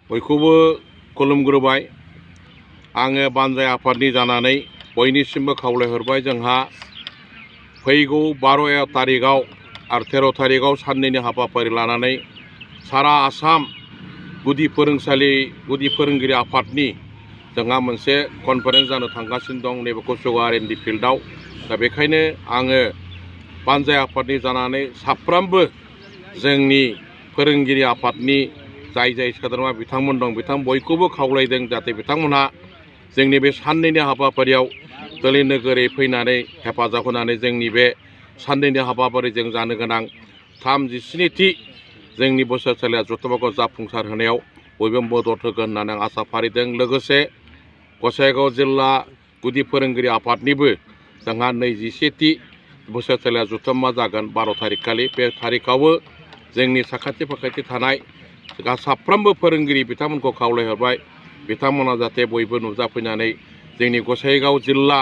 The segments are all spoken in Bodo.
बयखौबो खुलुमग्रोबाय। आङो बानजाय आफादनि जानानै बयनिसिमबो खावलायहरबाय जोंहा फैगौ 12 तारिखआव आरो 13 तारिखआव साननैनि हाबाफारि लानानै सारा आसाम गुदि फोरोंगिरि आफादनि जोंहा मोनसे कनफारेन्स जानो थांगासिनो दं नैबे कसुगा R&D फिल्डआव। दा बेखायनो आङो बानजाय आफादनि जानानै साफ्रोमबो जोंनि फोरोंगिरि आफादनि जाय सोद्रोमा बिथांमोन दं बयखौबो खावलायदों जाहाथे बिथांमोनहा जोंनि बे साननैनि हाबाफारियाव दोलै नोगोरै फैनानै हेफाजाब होनानै जोंनि बे साननैनि हाबाफारिजों जानो गोनां 37थि जोंनि बोसोरसालिया जथुम्माखौ जाफुंसार होनायाव बयबो मदद होगोन होननानै आं आसा फारिदों। लोगोसे गसाइगाव जिल्ला गुदि फोरोंगिरि आफादनिबो जोंहा 21थि बोसोरसालिया जथुम्मा जागोन 12 तारिख खालि। बे तारिखआवबो जोंनि साखाथि फाखाथि थानाय साफ्रोमबो फोरोंगिरि बिथांमोनखौ खावलायहरबाय बिथांमोना जाहाथे बयबो नुजाफैनानै जोंनि गसाइगाव जिल्ला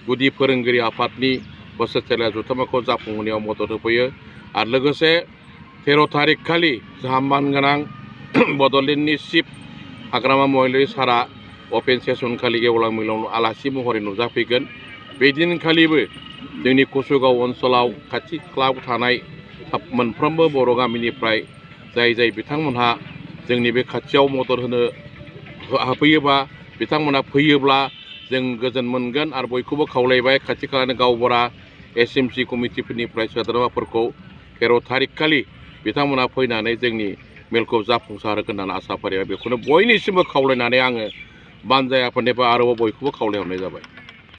गुदि फोरोंगिरि आफादनि बोसोरसालिया जथुम्माखौ जाफुंहोनायाव मदद होफैयो। आरो लोगोसे 13 तारिख खालि जोंहा मानगोनां बड'लेण्डनि चिफ हाग्रामा महिलारि सारा अपेन सेसन खालि गेवलां मेलाव आलासि महरै नुजाफैगोन। बे दिनखालिबो जोंनि कसुगाव ओनसोलाव खाथि खालायाव थानाय मोनफ्रोमबो बर' गामिनिफ्राय जाय बिथांमोनहा जोंनि बे खाथियाव मदद होनो हाफैयोबा बिथांमोनहा फैयोब्ला जों गोजोन मोनगोन। आरो बयखौबो खावलायबाय खाथि खालानि गावबुरा SMC कमिटिफोरनिफ्राय सोद्रोमाफोरखौ 13 तारिख खालि बिथांमोनहा फैनानै जोंनि मेलखौ जाफुंसार होगोन होननानै आसा फारिबाय। बेखौनो बयनिसिमबो खावलायनानै आङो बानजाय आफादनिफ्राय आरोबाव बयखौबो खावलायहरनाय जाबाय।